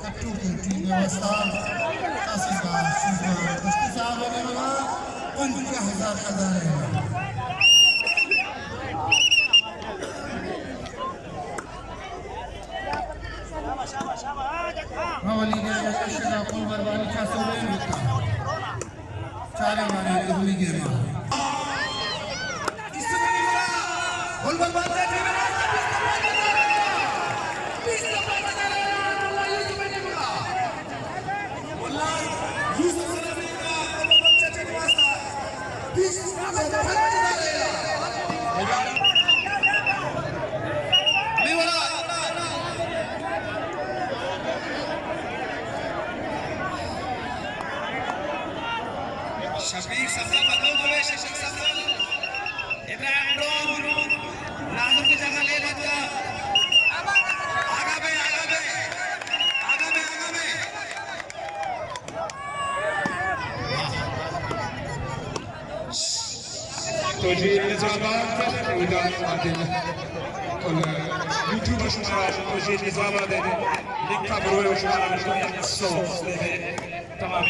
کٹو کی ٹیم ءِ واستہ تحصیلدار سوزان بخشی صاحب ءِ نیمگ ءَ پنجاہ ہزار کلدار ءِ انعام۔ اولی گیم ءِ شرا پل بربانی چا سو گیم بوتا۔ چاریں بارے دومی گیم ءَ۔ شفیق سفر بدلو کرے، شفیق سفر۔ ابراہیم ڈوم، ناظم کی جگہ لے لیتا۔ آگا بے، آگا بے۔ آگا بے، آگا بے۔ توجیہ نظام آباد، توجیہ نظام آباد۔ یوٹیوب شما توجیہ نظام آباد۔ لکھا بروئے شما سو۔ تمام۔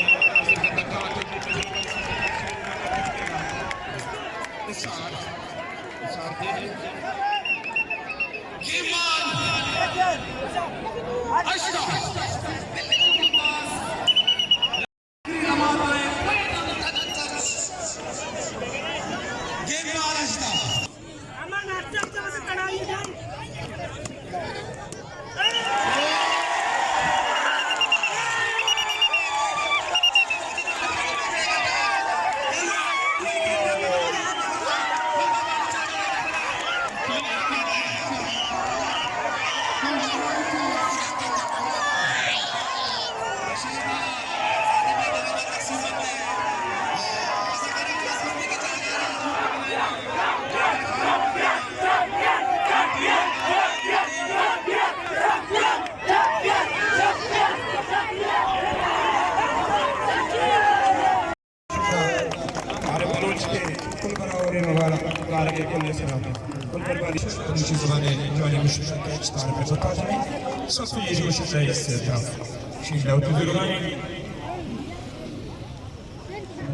ہمارے بلوچ کے کل برابر مبارک، مبارک کل سلام۔ کل قربانی بلوچی زبان جوانی مشکل کے اچ تعارف ہے۔ بتا دیں، سب سے یہ جو مشکل ہے اس سے تھا۔ شیل داؤد بزرگانی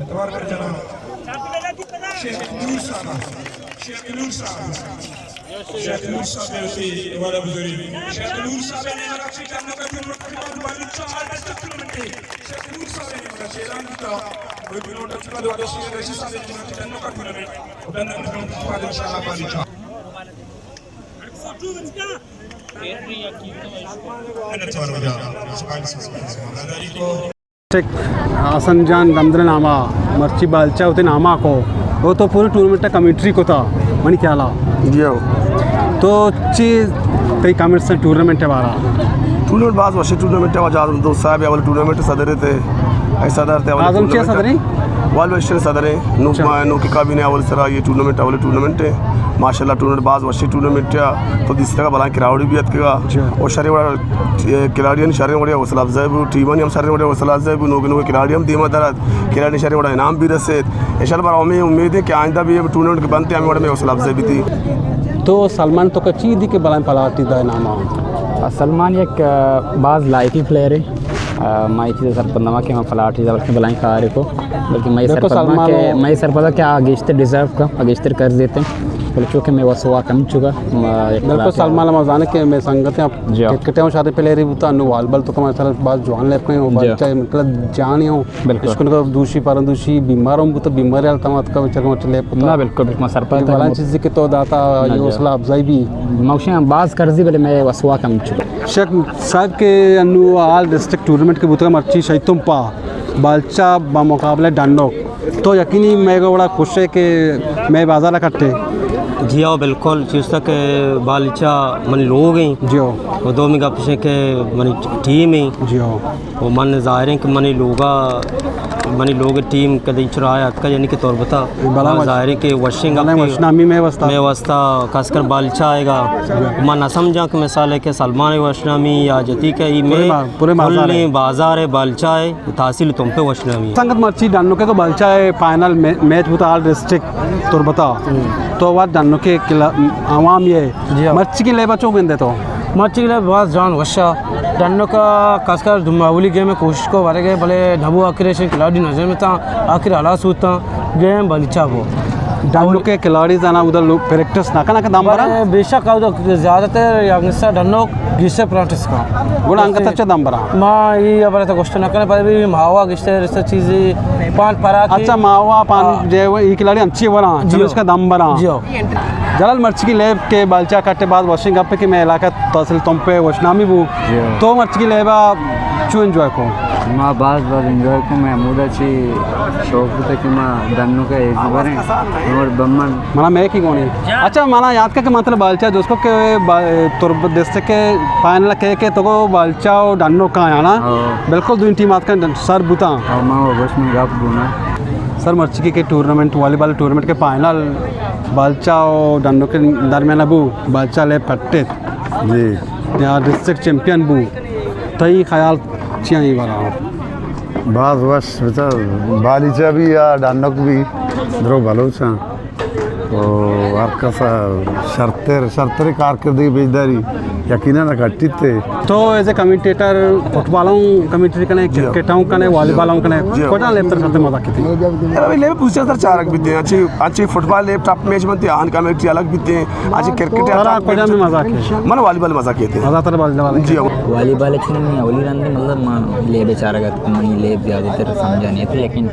اعتبار کر جناب شیخ نور صاحب، شیخ نور صاحب، شیخ نور صاحب نے اسے والا بزرگ، شیخ نور صاحب نے لگا کہ جناب کا جو مقدمہ دوبارہ چار دس کلومیٹر، شیخ نور صاحب نے لگا شیران کا کوئی کلومیٹر چکا دو دس کلومیٹر، شیخ صاحب نے لگا کہ جناب کا ٹورنامنٹ، اور جناب کا ٹورنامنٹ ان شاء اللہ پانی کا۔ ٹھیک، حسن جان دمدر ناما مرچی بالچا ہوتے ناما کو، وہ تو پوری ٹورنامنٹ کمنٹری کو تھا، منی خیالا۔ جی ہو۔ تو چی تئی کمنٹس ہیں ٹورنامنٹ بارا؟ ٹورنامنٹ باز وشی ٹورنامنٹ ہے، واجہ اعظم دوست صاحب اول ٹورنامنٹ صدر تھے، اے صدر تھے اول اعظم چی ٹورنامنٹ۔ صدر ہیں؟ وال ویسٹرن صدر ہیں، نوک اچھا۔ ما نوک کابینہ اول سرا یہ ٹورنامنٹ اول ٹورنامنٹ ہے۔ ماشاءاللہ ٹورنامنٹ باز وشی ٹورنامنٹ ہے۔ تو دیستا کا بلائیں کراوڑی بھی اتکگا۔ اچھا۔ اور شریں وڑا، اے، کھلاڑیاں شریں وڑا حوصلہ افزائی بو، ٹیمانی ہم شریں وڑا حوصلہ افزائی بو، نوکے نوکے کھلاڑی ہم دیما درات، کھلاڑی شریں وڑا انعام بھی رسید۔ انشاءاللہ بارا ہمیں امید ہے کہ آئندہ بھی یہ ٹورنامنٹ کے بنتے ہمیں وڑا میں حوصلہ افزائی بھی تھی۔ تو سلمان تو کچی دی کہ بلائیں پلاٹی دا نام آ؟ سلمان یک، آ، باز لائقی پلیئر ہے۔ آ، ما یہ چیز سرپد نہ کہ ما پلاٹی دا بلکہ بلائیں کار کو، بلکہ میں بالکل سرپد سلمان کہ میں سرپد کہ آ گیشتر ڈیزرو کا، آ گیشتر کر دیتے ہیں۔ بلکہ چونکہ میں وسوا کم چکا، ما یک بالکل پلاٹی سلمان ہم زانے کہ میں سنگت ہیں، جی۔ کرکٹ ہم شادی پلیئر ہی بوتا، انو وال بال تو کم مثلا باز جوان لیپ کہیں، جی۔ بال چاہے مطلب جانے ہوں۔ بالکل۔ اشکن کا دوشی پرندوشی بیمار ہوں بوتا، بیماری حالت ہم اتکا بچار کو مچ لیپ ہوتا۔ نہ، بالکل، بالکل، ما سرپد تھا۔ بلائیں چیز کہ تو داتا، نہ، یہ جی۔ حوصلہ افزائی بھی۔ موشی ہم باز کرزی بلے میں وسوا کم چکا۔ شیخ صاحب کہ انو آل ڈسٹرکٹ ٹورنامنٹ کے بوتگا مرچی شیطان پا بالچا با مقابلہ ڈنوک۔ تو یقینی میں گوڑا خوش ہے کہ میں بازار کٹے۔ جی ہاں، بالکل۔ چیز تک بالچا من لوگ ہیں۔ جی ہاں۔ و دومی گپ ہے کہ منی ٹیم ہیں۔ جی ہاں۔ و من ظاہر ہیں کہ منی لوگا منی لوگ ٹیم کدی چرا آیا اتکا، یعنی کہ تربتا، بلا ما وش-، ظاہر ہے کہ وشنگ بلا اپی وشنامی میں واسطہ۔ میں واسطہ خاص کر بالچا آئے گا۔ ما نہ سمجھا کہ مثال ہے کہ سلمان وشنامی یا جتی کہ ای پورے میں ما-، پورے بازار کل ہے۔ بازار ہے، بالچا ہے، تحصیل تمپ وشنامی۔ سنگت مرچی ڈنوکے تو بالچا ہے، فائنل میں-، میچ بوتا آل ڈسٹرکٹ تربتا۔ تو وت ڈنوکے کلا-، عوام یہ جی ہاں۔ مرچی کی لیبا چو گندے تو؟ مرچی کی لیب باز جان وشا۔ ڈنوکا خاص کر دم اولی گیم کوشش کو ورگے، بلے نبو آخر ایشن کھلاڑی نظر میں تا، آخر ہلاس ہوتا، گیم بالچا بو۔ ڈنوکے کھلاڑی زانا ادھر لوگ پریکٹس نہ کنا کہ دم برا؟ بلے بے شک ادھر زیادہ تر یگسا ڈنوک گیشتر پریکٹس کا۔ گڑا انگت اچھا دم برا؟ ما یہ ابر تو گوشت نہ کرے، پر بھی ماوا گیشتر اس چیزی پان پرا کی۔ اچھا، ماوا پان ہاں۔ جے وہ ای کھلاڑی انچی ورا، جی چمیش ہو۔ کا دم برا۔ جی ہو۔ جلال مرچی کی لیب کے بالچا کٹے بعد واشنگ اپ کہ میں علاقہ تحصیل تمپ وشنامی بو۔ جی ہو۔ تو مرچی کی لیبا چو انجوائے کو؟ ما باز باز انجوائے کو، میں مودا چی شوق بوتا کہ ما ڈنوکا ایزی بریں اور بمن۔ منا میں کی گونی۔ اچھا، منا یاد کا کہ مطلب بالچا دوست کو کہ با-، تربت ڈسٹرکٹ کے فائنل کے، کے تو کو بالچا اور ڈنوکا ہے نا؟ ہاں۔ بالکل دو ٹیم آتکن سر بوتا۔ ہاں، ما وہ بس میں گپ گونا۔ سر مرچی کے ٹورنامنٹ، والی بال ٹورنامنٹ کے فائنل بالچا اور ڈنوکے درمیان بو، بالچا لے پٹت۔ جی۔ یا ڈسٹرکٹ چیمپئن بو۔ تئی خیال چی ایں ای بارا؟ باز وش بچا، بالیچا بھی یا ڈنوک بھی درو بلوچاں۔ او ہر کس شرتر، شرتر کارکردگی پیش داری یقیناً کٹیت۔ تو ایز اے کمنٹیٹر فٹبال ہوں کمنٹری کنے، جی۔ کرکٹ ہوں کنے، والی بال ہوں کنے، جی۔ کجا لیب تر سرتے مزا کیتی؟ اے لیب پوچھا سر چارگ بیتے، اچھی، اچھی فٹبال لیب ٹاپ میچ بنتے، آن کمنٹری الگ بیتے، اچھی کرکٹ ترا ٹاپ کجا میچ میں مزا کی؟ من والی بال مزا کیتے۔ مزا تر والی بال۔ جی۔ والی بال چون میں اولی رند مطلب ما لیب چارگ ات، منی لیب زیادہ تر سمجھا نہیں تھے، لیکن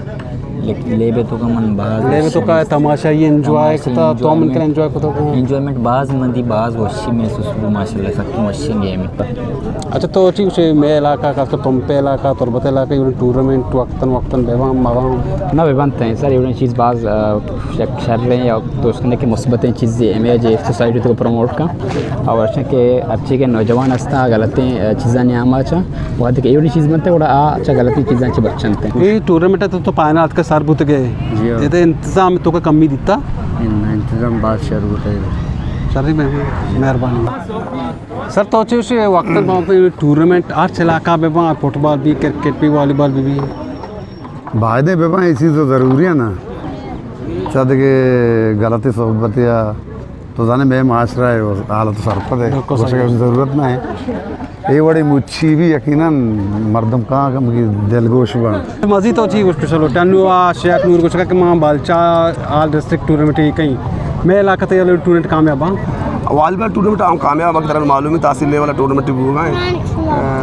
لیک-، لیب تو کا من باز لیب تو کا تماشائی انجوائے تماشائی کتا، تو من انجوائمنٹ۔ کر انجوائے کتا کو۔ انجوائمنٹ باز من دی، باز وشی محسوس ہو، ماشاءاللہ سکیں وشی گیم۔ اچھا، تو چی گوشے، مئے علاقہ، خاص کر تمپ علاقہ، تربت علاقہ، ایوڑیں ٹورنامنٹ وقتاً وقتاً بہ باں، مہ باں؟ نہ، بہ بنت ایں سر، ایوڑیں چیز باز، آ، شک-، شر ایں یا دوستاں کہ مثبتیں چیزے ہمے جے سوسائٹی تو پروموٹ کن۔ اور اچھا کہ ہرچی کہ نوجوان ہستاں، غلطیں، آ، چیزاں نیاما چاں، وہدے کہ ایوڑیں چیز بنت، گڑا آ چا غلطیں چیزاں چہ بچنت۔ اے ٹورنامنٹ تو، تو فائنل آتکا سر بوتگے۔ جی ہاں۔ اے انتظام تو کا کمی دیتا؟ انتظام باز شر بوتگے۔ شری میں مہربانی۔ سر، تو چوشی وقت بانتے ٹورنامنٹ ہر علاقہ بہ باں، فٹبال بھی، کرکٹ بھی، والی بال بھی، بھی۔ بایدیں بہ باں، اے چیز تو ضروری ہے نا۔ چا دگہ غلطی صحبت یا تو زانے مئے معاشرہ ہے، حالت سرپد ہے، بالکل گوشگ صحیح۔ ضرورت نہ ہے۔ اے وڑی مچی بھی یقیناً مردم کہاں کم کی دلگوش بن۔ مزید تو چی گوشت کشلو، ٹنو آ شیخ نور گوشگا کہ ماں بالچا آل ڈسٹرکٹ ٹورنامنٹ ہی کہیں۔ مئے علاقہ تے یہ ٹورنامنٹ کامیاب ہاں۔ والی بال ٹورنامنٹ ہم کامیاب، اگر ترا معلوم ہے تحصیل لیول ٹورنامنٹ بوگا ہے۔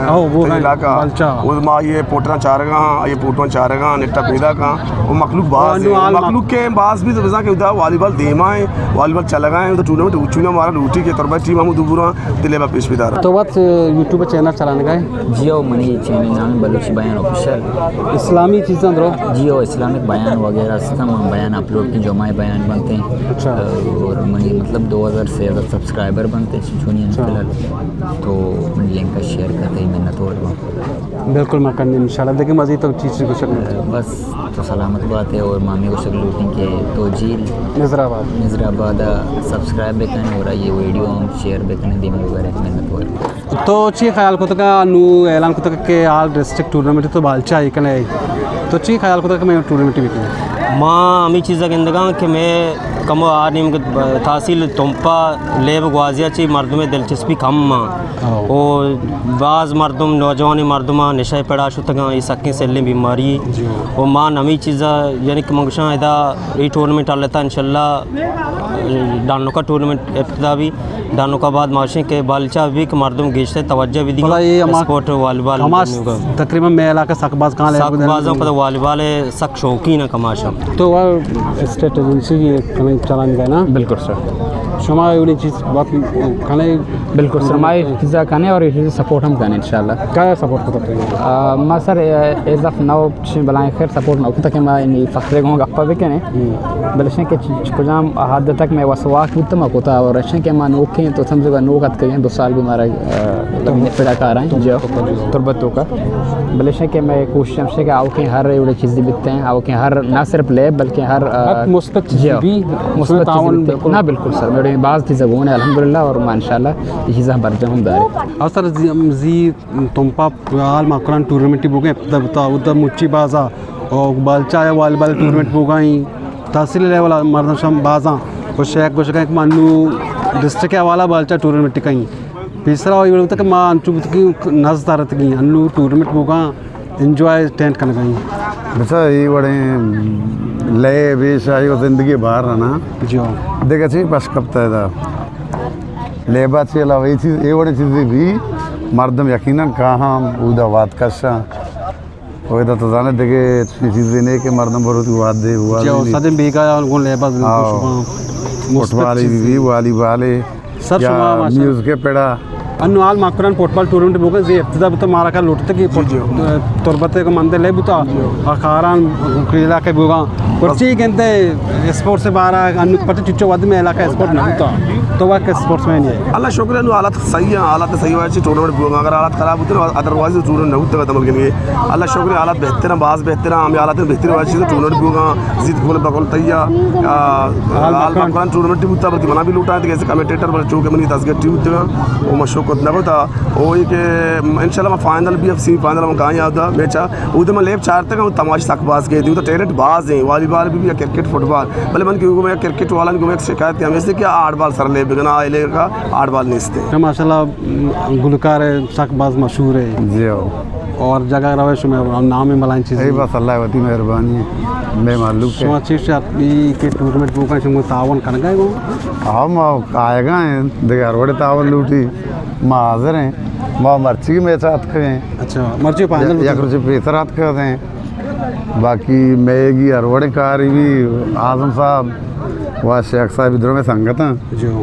او، بوگا ہے، علاقہ۔ بالچا۔ وہ ما یہ پوٹرا چارگا ہاں، یہ پوٹرا چارگا ہاں، نٹا پیدا کا۔ وہ مخلوق باز ہے۔ مخلوق کے باز بھی تو بزاں کہ ادا والی بال دیما ہے، والی بال چلگا ہے، تو ٹورنامنٹ اچونا مارا لوٹی کے تربت ٹیم ہم دوبرا دلے با پیش بدار۔ تو وت یوٹیوب چینل چلانگا ہے؟ جی او، منی چینل نام ہے بلوچی بیان آفیشل۔ اسلامی چیزاں درو؟ جی او، اسلامک بیان وغیرہ است، ہم بیان اپلوڈ کی، جمعہ بیان بنتے ہیں۔ اچھا۔ اور منی مطلب دو ہزار سے زیادہ سبسکرائبر بنتے ہیں چونی اچھا۔ فی الحال۔ تو منی لنک شیئر کرتے ہی منت وار۔ بالکل، ما کنیں انشاءاللہ۔ دیکھیں مزید تو چیز سے گوشگ۔ بس تو سلامت بات ہے اور مامی گوشگ لوٹیں کہ تو جیل نظر آباد۔ نظر آباد سبسکرائب بکن اور یہ ویڈیو ہم شیئر بکن، دیما وغیرہ منت وار۔ تو چی خیال کتگا نو اعلان کتگا کہ آل ڈسٹرکٹ ٹورنامنٹ تو بالچا ہی کنے؟ تو چی خیال کتگا کہ میں ٹورنامنٹ بھی کنیں؟ ما ہمیں چیزا گندگا کہ میں کمو آ نیم تحصیل تمپا لیب گوازیا چی مردم دلچسپی کم ماں۔ ہاں۔ او باز مردم، نوجوان مردم نشہ پڑا شتگاں، یہ سکیں سلیں بیماری۔ جی۔ او ما نمی چیزا، یعنی کہ منگشاں ادا یہ ٹورنامنٹ حالتا انشاءاللہ ڈانوکا ٹورنامنٹ ابتدا بھی، ڈانوکا بعد ماشیں کہ بالچا بھی کہ مردم گیشتر توجہ بھی دی۔ پدا یہ ہما اسپورٹ والی بال ہما میں ہوگا۔ تقریباً میں علاقہ سک باز کہاں لے سک بازوں پدا والی بال سک شوقین ہے کماشا۔ تو وہ اسٹیٹ ایجنسی کی چلائیں گئے نا؟ بالکل سر۔ شما اے وڑیں چیز بات کنے؟ بالکل سر، ما اے چیزا کنے اور اے چیز سپورٹ ہم کنے انشاءاللہ۔ کیا سپورٹ کتا تئی؟ آ، ما سر، اے، ایز آف ناؤ چشیں بلائیں خیر سپورٹ نہ کتا کہ ما انی فخرے گوں گپا بکنیں۔ ہم۔ بلے شن کہ چ-، چ-، کجام حد تک مئے وس واک بوتا ما کتا اور شن کہ ما نوکیں تو سمجھو گا نوک اتکگیں دو سال بھی مارا، آ، لگنے پڑا کارائیں، جی، تربت توکا۔ بلے شن کہ مئے کوشش ہمشے کہ آؤکیں ہر ایوڑے چیزی بیتے ہیں، آؤکیں ہر نہ صرف لیب بلکہ ہر، آ، ہر مثبت چیزی جی، بھی، مثبت چیزی تعاون بیتے۔ بالکل۔ نہ بالکل سر، میرے باز چیزا گون ہے الحمدللہ اور ما انشاءاللہ یہ چیزا برجم ہم داریں۔ ہاں سر، زی، زی تمپا حال ماکران ٹورنمنٹی بوگیں، ابتدا بتا، اودا مچی بازا، او بالچا یا والی بال ٹورنمنٹ بوگائیں، تحصیل لیول مردم شم بازاں، او شیخ گوشگا کہ ما انو ڈسٹرکٹ حوالہ بالچا ٹورنمنٹ کہیں۔ پیسرا وہی بوتا کہ ما انچو بوت کہ نز تارتگیں، انو ٹورنمنٹ بوگاں، انجوائے ٹینٹ کنگائیں۔ بچا، اے وڑیں لے بیش آئی و زندگی باہر رہنا۔ جو۔ دیکھا چی پش کپتا ہے دا۔ لیبا چی علاوہ اے چیز، اے وڑیں چیزے بھی مردم یقیناً کاہاں اودا وات کشاں۔ او ادا تو زانے دگہ چیزے نہیں کہ مردم بروتی وات دے، وات جو نہیں۔ سدیں بیگا گون لیبا ہاں۔ فٹبال بھی، والی بال ہے۔ سر یا شما ماشاءاللہ۔ میوزک پڑا۔ انو حال ماکران فٹبال ٹورنمنٹ بوگا زی ابتدا بتا مارا کا لوٹتے کہ جی، جی۔ تربت کو مندے لے بتا۔ جی۔ آ کاران علاقے بوگا۔ پرچی گندے اسپورٹس بارا انو پتہ چچو ود میں علاقہ اسپورٹ نہ بوتا۔ تو وہ اسپورٹس مین ہے۔ اللہ شکر ہے، انو حالات صحیح ہیں، حالات صحیح ہوئے چی ٹورنمنٹ بوگا، اگر حالات خراب ہوتے نا، ادروائز ٹورنمنٹ نہ ہوتے تمل کے لیے۔ اللہ شکر ہے، حالات بہتر ہیں، باز بہتر ہیں، ہمیں حالات بہتر ہوئے چی ٹورنمنٹ بوگا، زید گول بگول تیا، آ، حال مکران ٹورنمنٹ بوتا، بلکہ منا بھی لوٹا ہے، کہ ایسے کمنٹیٹر بلے چونکہ منی دستگٹی بوتا، وہ مشکل نہ ہوتا۔ او اے کہ انشاءاللہ ما فائنل بھی، اب سیمی فائنل ما کامیاب دا میچا۔ اودے ما لیب چارتگاں، تماشا سک باز کے دیو تو ٹیلنٹ باز ہیں، والی بال بھی یا کرکٹ، فٹبال۔ بلے من کہ گو میں کرکٹ والا گو میں شکایت ہمیشہ کہ آڑ بال سر لیب بگنا، آئے لیب کا آڑ بال نیستے۔ ماشاءاللہ گلوکار ہے، سک باز مشہور ہے۔ جی ہو۔ اور جگہ روے شما نام بلائیں چیز۔ اے بس اللہ وتی مہربانی ہے، میں معلوم ہے۔ شما چیز اپنی کے ٹورنمنٹ کو کا شما تعاون کرنا ہے وہ؟ ہاں، ما آئے گا ہیں، دیکھ ہر وڑے تعاون لوٹی۔ ما حاضر ہیں، ما مرچی میچ آتکگیں۔ اچھا، مرچی فائنل یک روچ پیسر آتکگیں۔ باقی میں گی ہر وڑیں کاری بھی اعظم صاحب و شیخ صاحب ادھر میں سنگت ہیں۔ جو۔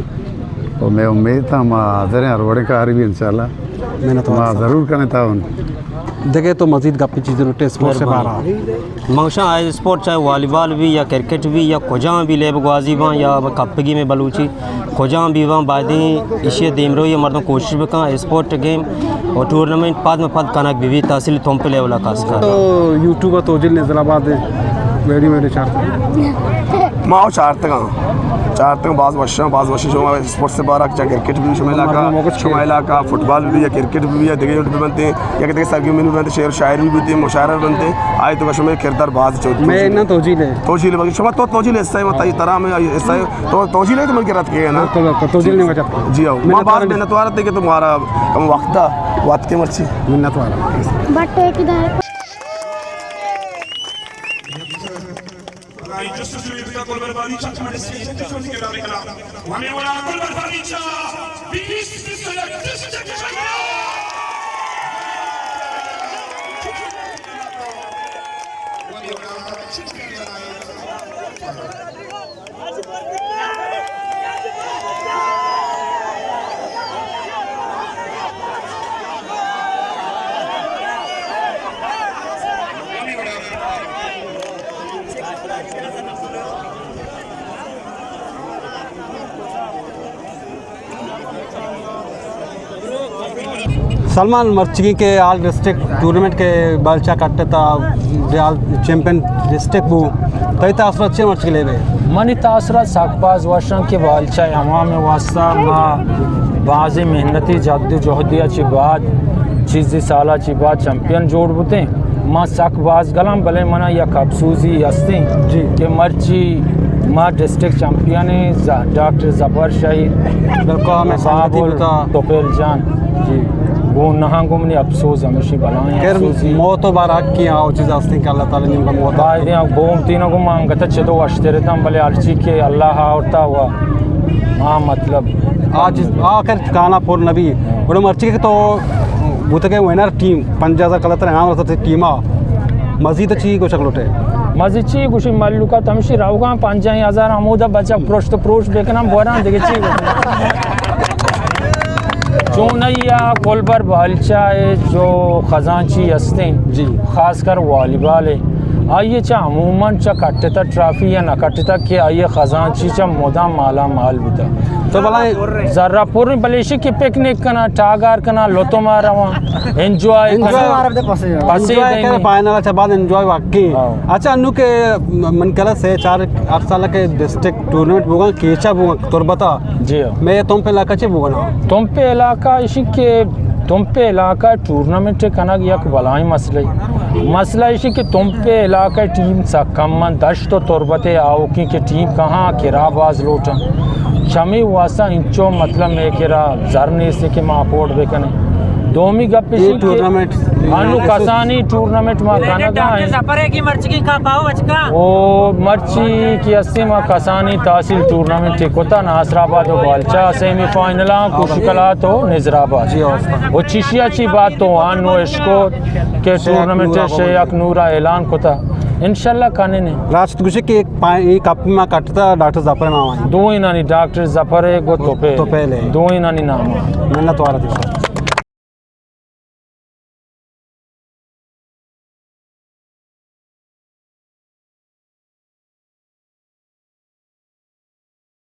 تو میں امید تھا ما حاضر ہیں ہر وڑیں کاری بھی انشاءاللہ۔ محنت ما وارث۔ ضرور کریں تعاون۔ دگہ تو مزید گپ چیز لوٹے اسپورٹس سے بارا۔ مہربانی۔ من گوشاں آ اسپورٹ چاہے والی بال بھی یا کرکٹ بھی یا کجام بھی لیب گوازی باں یا کپگی میں بلوچی کجام بھی باں، بایدیں ایشی دیمروی مردم کوشش بکن، اسپورٹ گیم و ٹورنمنٹ پد میں پد کنگ بہ بیت، تحصیل تمپ لیول ءَ خاص کر۔ تو یوٹیوب ءَ توجیل نزل آباد ویڈیو ویڈیو چارت۔ ما او چارتگاں، چارتگاں باز وشاں، باز وشی شما اسپورٹس بارا چا کرکٹ بھی شما علاقہ، مردم وقت شما علاقہ فٹبال بھی یا کرکٹ بھی یا دیگه بھی بنتے، یا کہ دیگه سرگرمی بھی بنتے، شعر و شاعری بھی بنتے، مشاعرہ بنتے، آئی تو شما کردار باز چوت۔ میں نہ توجیل ہے۔ توجیل ہے، شما تو توجیل حصہ ہے، مطلب طرح میں حصہ ہے۔ تو توجیل ہے تو من کے رات کے ہے نا؟ بالکل، بالکل، توجیل نہیں ہو جاتا۔ جی ہاں، ما باز منتوار ہے کہ تمہارا کم وقت تھا، وقت کے مرچی۔ منتوار۔ بٹ ایک ادھر۔ سلمان، مرچیگیں کہ آل ڈسٹرکٹ ٹورنمنٹ کہ بالچا کٹتا، آل چیمپئن ڈسٹرکٹ بو، تئی تاثرات چے مرچیگیں لیبے؟ منی تاثرات سک باز وشاں کہ بالچا عوام واسطہ ما بازیں محنتی جد و جہدی چہ بعد، چیزی سالا چہ بعد چیمپئن جوڑ بوتیں۔ ما سک باز گلاں، بلے منا یک افسوزی ہستیں جی۔ کہ مرچی ما ڈسٹرکٹ چیمپئن ایں، ز-، ڈاکٹر ظفر شہید، بالکل، ہمیں سنگتی بابل، بوتا۔ توفیل جان۔ جی۔ گوں نہاں گوں منی افسوز ہمیشی بلائیں خیر، افسوزی۔ موت و بار حق کی، آ، او چیز ہستیں کہ اللہ تعالی نیمگا موت۔ بایدیں گوں تینوں گوں ما انگت چدو وشترتاں، بلے ہرچی کہ اللہ آورتا ہوا، آ مطلب۔ آ چیز، آ خیر ٹھکانہ پر نبی۔ گڑا مرچی کہ تو بوتگے ونر ٹیم، پنجاہ ہزار کلتر انعام رسد ٹیما، مزید چی گوشگ لوٹے؟ مزی چی گوشی، ملوکا تمشی روگاں، پنجاہ ہزار ہمودا بچا پروشت پروش بکنم بوران دیگه چی گوشی؟ چونیا کلبر بہلچہ ءِ جو خزانچی ہستیں، جی۔ خاص کر والی بال ءِ، آئی ءَ چہ عموماً چہ کٹتا ٹرافی یا نہ کٹتا کہ آئی ءِ خزانچی چہ مدام مالا مال بوتا۔ تو بلائیں زرہ پر بلیشی کہ پکنک کنا، ٹاگار کنا، لطمہ رواں، انجوائے انجوائے کنا۔ پسے انجوائے دینی۔ کرے، فائنل چہ بعد انجوائے واقعی۔ ہاں۔ اچھا، انو کہ من کلا سے چار ہر سال کے ڈسٹرکٹ ٹورنامنٹ بوگا، کیچا بوگا، تربتا۔ جی ہاں۔ میں تمپ علاقہ چے بوگا نا؟ تمپ علاقہ اشی کہ تمپ علاقہ ٹورنامنٹ کنگ یک بلائیں مسئلہ۔ مسئلہ اشی کہ تمپ علاقہ ٹیم سک کم من، دشت و تربت آوکی کہ ٹیم کہاں کرا باز لوٹاں۔ چمی واسطہ انچو مطلب میں کرا زر نیست کہ ما افورڈ بکنیں۔ دومی گپ یہ اشی کہ ٹورنامنٹ انو کسانی ٹورنامنٹ ما کنگا ہیں۔ ظفر ہے کہ مرچی کی کپ آؤ بچکا۔ او مرچی کی ہستی ما کسانی تحصیل ٹورنامنٹ کتا ناصر آباد و بالچا سیمی فائنل آں، کوشکلات و نظر آباد۔ جی، اوستا۔ و چشیا چی بات تو آن نو اشکو کہ شیخ ٹورنامنٹ نورا شیخ نورا اعلان کتا۔ انشاءاللہ کننے۔ راست گوشے کہ ایک پا-، ایک کپ ما کٹتا ڈاکٹر ظفر نام ہے۔ دوئینانی ڈاکٹر ظفر ہے گو توپے۔ توپے لے۔ دوئینانی نام ہے۔ منت وارا دیشا۔